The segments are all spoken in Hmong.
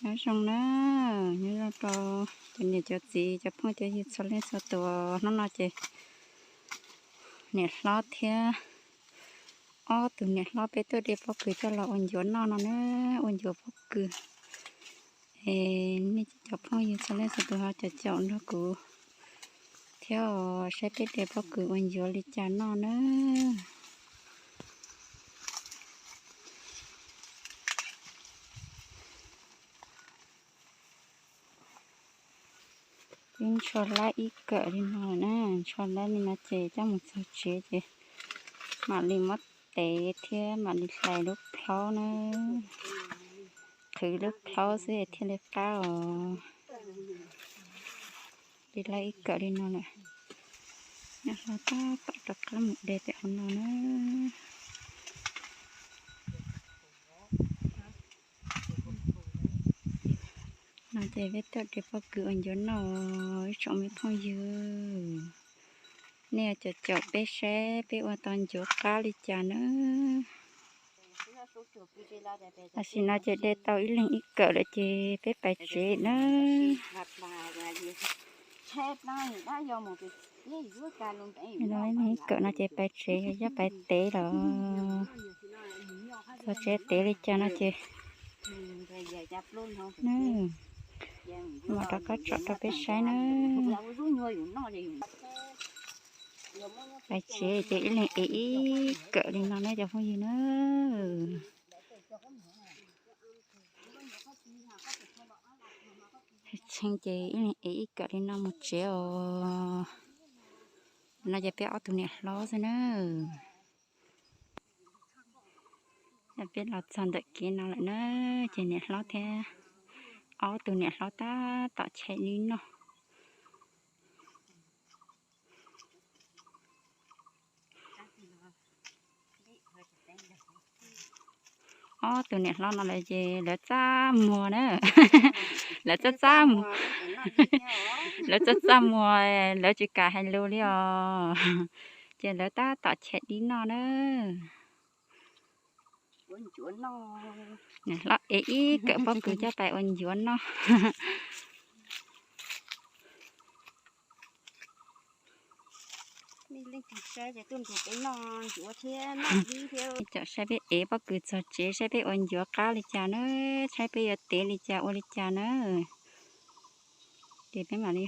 Nyob zoo na, nyob zoo rau cov niam cov txiv cov phooj cov ywg txhua leej txhua tus. Hnub no ces niam hlob thiab ob tug niam hlob peb tuaj de pob kws coj los ua ncuav noj no na, ua ncuav pob kws. Es nej cov phooj ywg txhua leej txhua tus ho caum caum nrog kuv thiab saib peb de pob kws ua ncuav li cas noj na. Twb ntsho lab ib kawm li no na, ntsho lab li no ces coj mus txog tsev ces mam li muab tev thiab mam li hlais lub plhaub na. Qhwv lub plhaub xwb thiaj li qab os. Li lab ib kawm li no lawm, nyob hlo tab tom rov qab mus de pem hauv no na. No ces peb tuaj de pob kws ua ncuav noj, ib tsoom me phooj ywg, nej caum caum peb saib peb ua tau ncuav qab li cas na. Tam sim no ces de tau ib leeg ib kawm lawm ces peb pais tsev na. Ib leeg ib kawm no ces pais tsev, yog pais tev los txog tsev tev li cas no ces mam rov qab tsom rau peb saib na. Pais tsev ces ib leeg ev ib kawm li no na cov phooj ywg na. Tshee ces ib leeg ev ib kawm li no mus tsev os. No ces peb ob tug niam hlob xwb na. Peb los txog ntawm kev no lawm na, ces niam hlob thiab ob tug niam hlob tab tom chais dib noj. Ob tug niam hlob no lawm ces lawv txaj muag na, lawv txaj txaj, lawv txaj txaj muag, lawv tsis kam hais lus li os. Ces lawv tab tom chais dib noj na. Niam hlob ev ib kawm pob kws coj pais ua ncuav noj. Caum saib peb ev pob kws txog tsev saib peb ua ncuav qab li cas na, saib peb yuav tev li cas ua li cas na. Ces peb mam li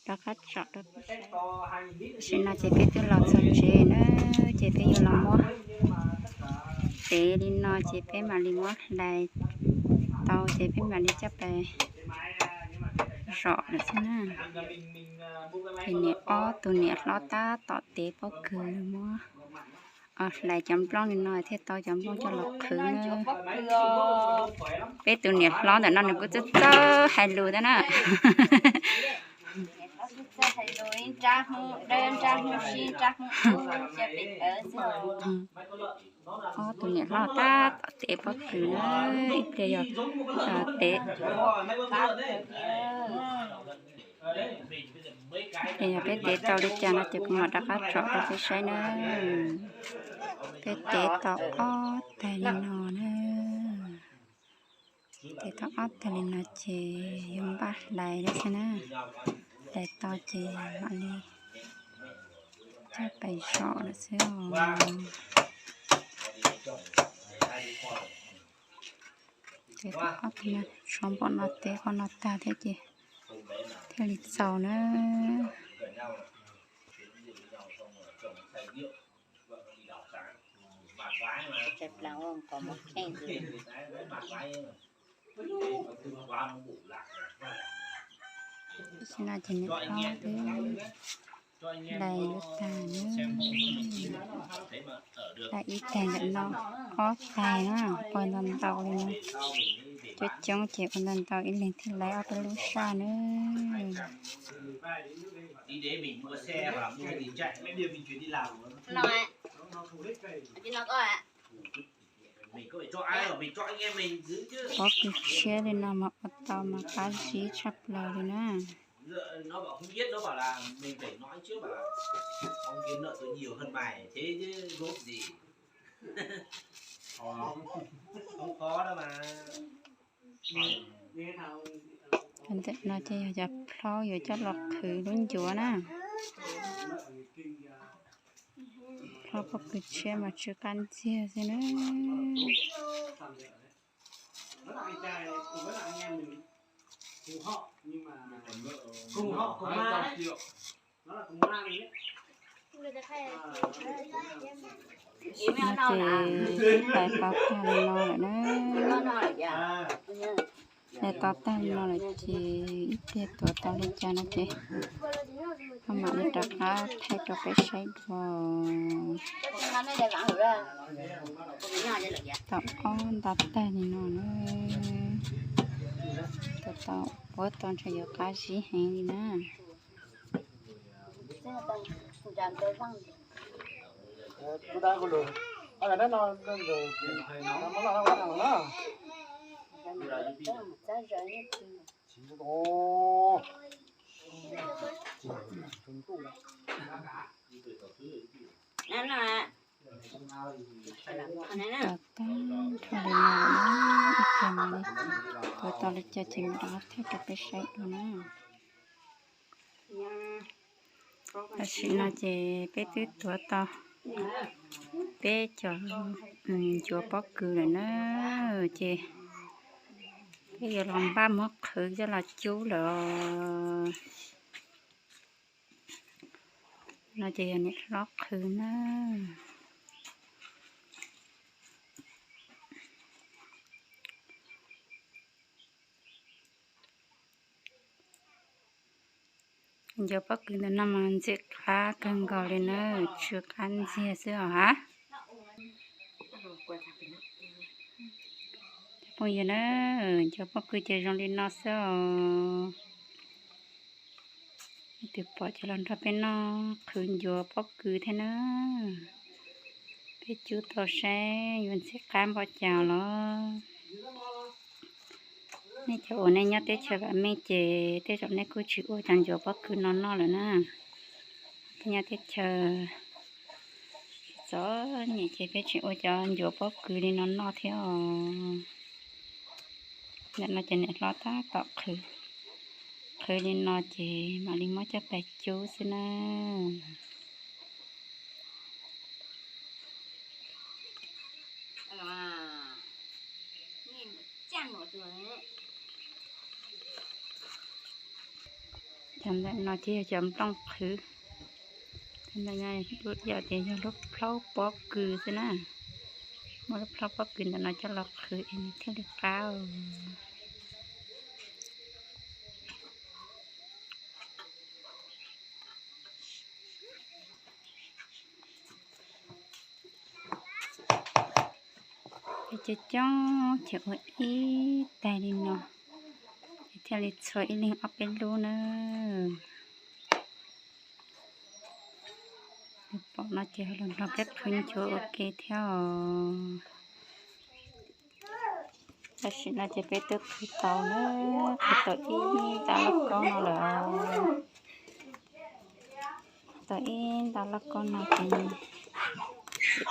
rov qab tsom rau peb saib. Tam sim no ces peb twb los txog tsev na, ces peb yuav los muab tev li no ces peb mam li muab hlais tau ces peb mam li coj pais zom lawm xwb na. Ces niam ob tug niam hlob tab tom tev pob kws muab hlais cov nplooj li no thiaj tau cov nplooj coj los qhwv na. Peb tus niam hlob ntawm no nws kuj txawj txawj hais lus thiab na. Ob tug niam hlob tab tom tev pob kws na, ib pliag yog tev, ib pliag yog peb tev tau li cas no ces kuv mam rov qab tsom rau peb saib na. Peb tev tau ob tag li no na. Tev tau ob tag li no ces yuav npaj hlais lawm xwb na. Hlais tau ces mam li coj pais zom lawm xwb os. Tev tau ob tag no, tshuav npaum no tev qhov no tag thiab ces thiaj li txaus na. Tam sim no ces niam hlob twb hlais tag na, hlais ib tag ntawm no, ob tag na, ua ntau ntau li no. Coob coob ces ua ntau ntau ib leeg thiaj hlais ob peb lub saj na. Pob kws tshiab li no mas ua tau mas qab zib tshaj plaws li na. Ntawm no ces yog cov plhaub yuav coj los qhwv lub ncuav na. Plhaub pob kws tshiab mas tsw qab ntxiag xwb na. No ces hlais tau tag li no lawm na. Hlais tau tag li no lawm ces ib pliag tuav tau li cas no ces ho mam li rov qab thaij rau peb saib dua. Tau ob nta tag li no na. Tuav tau, puab tau ntshe yuav qab zib heev li na. Tau tag nrho li no na, ib pliag mam li tuav tau li cas ces mam rov qab thaij rau peb saib dua na. Tam sim no ces peb twb tuav tau peb cov ncuav pob kws lawm na, ces peb yuav los npaj muab qhwv coj los cub lawm os. No ces yog niam hlob qhwv na. Ncuav pob kws ntawm no mas ntxim qab kawg nkaus li na, tsw qab ntxiag xwb os ha. Phooj ywg na, ncuav pob kws ces zoo li no xwb os. Leej twg pom ces los nrog peb noj qhwv ncuav pob kws thiab na. Peb cub tau saib yuav ntxim qab npaum cas los. Nej cov uas nej nyob teb chaws vam meej ces tej zaum nej kuj tsis ua cov ncuav pob kws no noj lawm na. Peb nyob teb chaws txom nyem ces peb tsis ua cov ncuav pob kws li no noj thiab os. Ntawm no ces niam hlob tab tom qhwv, qhwv li no ces mam li muab coj pais cub xwb na. Cov ntawm no ces yog cov nplooj qhwv. Ntawm no lub yam ces yog lub plhaub pob kws xwb na. Muab lub plhaub pob kws ntawm no coj los qhwv es nws thiaj li qab. Peb coob coob ces ua ib tais li no, ces thiaj li txhua ib leeg ob peb lub na. Pom no ces ho los nrog peb qhwv ncuav ua ke thiab os. Tam sim no ces peb twb qhwv tau na, qhwv tau ib nta lauj kaub no lawm. Tau ib nta lauj kaub no ces ntxim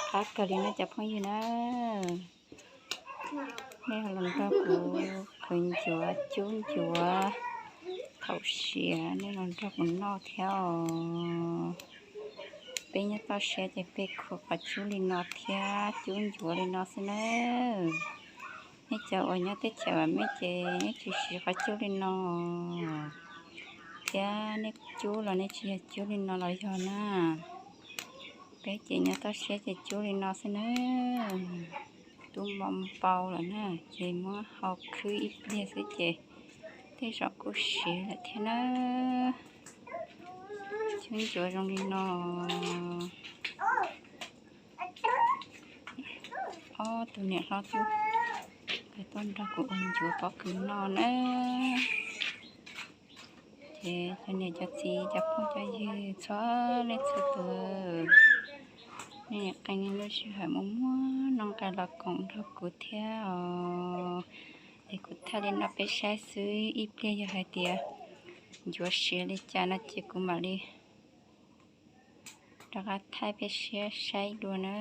qab kawg li na cov phooj ywg na. Nej ho los nrog kuv qhwv ncuav cub ncuav thaum siav, nej los nrog kuv noj thiab os. Peb nyob toj siab ces peb khuv qhov cub li no thiab cub ncuav li no xwb na. Nej cov uas nyob teb chaws vam meej ces nej tsis siv qhov cub li no thiab, nej cub los nej tsis yog cub li no los yog na. Peb ces nyob toj siab ces cub li no xwb na. Twb npau npau lawm na, ces muab hau khwb ib pliag xwb ces tej zaum kuj siav lawm thiab na. Cub ncuav zoo li no. Ob tug niam hlob twb tuaj nrog kuv ua ncuav pob kws noj na. Ces cov niam cov txiv cov phooj cov ywg txhua leej txhua tus, nej qee lub sij hawm muaj muaj nuj nqis los koom nrog kuv thiab os. Es kuv thaij li no peb saib xwb, ib pliag yog hais tias ncuav siav li cas no ces kuv mam li rov qab thaij peb saib dua na.